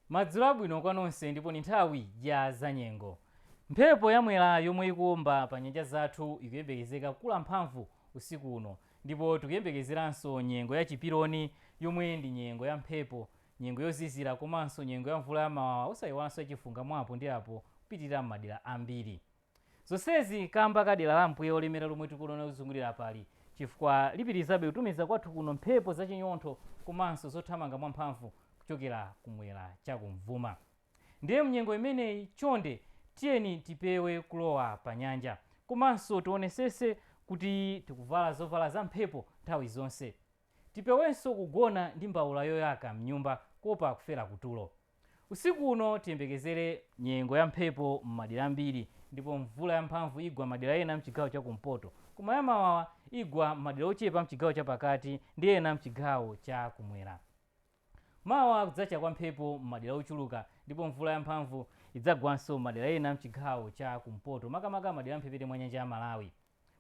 Madzulo abwino kwa nonse ndipo ni nthawi ya zanyengo. Mphepo yamwera yomwe ikuwomba pa nyanja zathu ikuyembekezeka kukula mphamvu usiku uno, ndipo tikuyembekezeranso nyengo ya chipironi yomwe ndi nyengo ya mphepo, nyengo yozizira komanso nyengo ya mvula yamawawa, osayiwalanso yachifunga mwapo ndi apo kupitirira m'madera ambiri. Zonsezi kamba ka dera la mpweya olemera lomwe tikuliona kuzungulira pali, chifukwa lipitirizabe kutumiza kwathu kuno mphepo zachinyontho komanso zothamanga mwamphamvu kuchokera kumwera chakumvuma. Ndiye mnyengo imeneyi, chonde tiyeni tipewe kulowa pa nyanja, komanso tionesese kuti tikuvala zovala za mphepo nthawi zonse. Tipewenso kugona ndi mbawula yoyaka mnyumba kuopa kufera kutulo. Usiku uno tiyembekezere nyengo ya mphepo m'madera ambiri, ndipo mvula yamphamvu igwa madera ena mchigawo chakumpoto, koma yamawawa igwa madera ochepa mchigawo chapakati ndi ena mchigawo cha kumwera. Mawa kudzacha kwa mphepo m'madera ochuluka, ndipo mvula yamphamvu idzagwanso madera ena mchigawo cha kumpoto, makamaka madera mphepete mwa nyanja ya Malawi.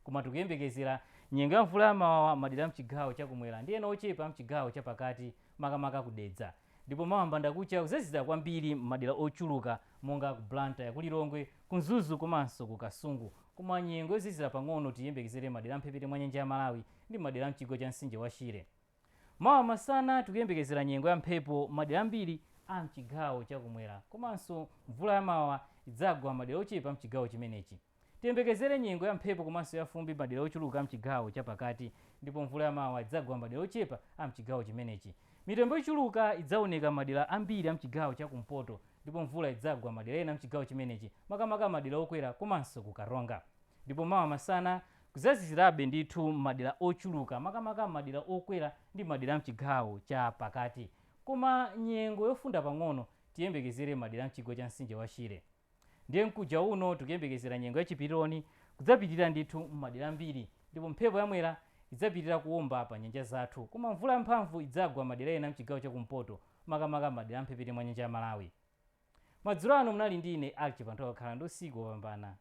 Koma tikuyembekezera nyengo ya mvula yamawawa madera mchigawo chakumwera ndi ena ochepa mchigawo chapakati, makamaka kudedza. Ndipo mawa mbandakucha kudzazizira kwambiri m'madera ochuluka monga ku Blantyre, ku Lilongwe, ku Mzuzu komanso ku Kasungu. Koma nyengo yozizira pang'ono tiyembekezere madera mphepete mwa nyanja ya Malawi ndi madera mchigwa cha mtsinje wa Shire. Mawa masana tikuyembekezera nyengo ya mphepo madera ambiri a mchigawo chakumwera, komanso mvula yamawawa idzagwa madera ochepa mchigawo chimenechi. Tiyembekezere nyengo ya mphepo komanso ya fumbi madera ochuluka mchigawo chapakati, ndipo mvula yamawawa idzagwa madera ochepa a mchigawo chimenechi. Mitambo yochuluka idzaoneka madera ambiri a mchigawo chakumpoto, ndipo mvula idzagwa madera ena mchigawo chimenechi, makamaka madera okwera komanso ku Karonga. Ndipo mawa masana kudzazizirabe ndithu madera ochuluka, makamaka madera okwera ndi madera mchigawo cha pakati, koma nyengo yofunda pang'ono tiyembekezere madera mchigwa cha mtsinje wa Shire. Ndiye mkuja uno tikuyembekezera nyengo ya chipironi kudzapitirira ndithu m'madera ambiri, ndipo mphepo yamwera idzapitirira kuwomba pa nyanja zathu, koma mvula yamphamvu idzagwa madera ena mchigawo chakumpoto, makamaka madera mphepete mwa nyanja ya Malawi. Madzulo ano munali ndi ine Archie Panthowa. Khala ndi usiku wopambana.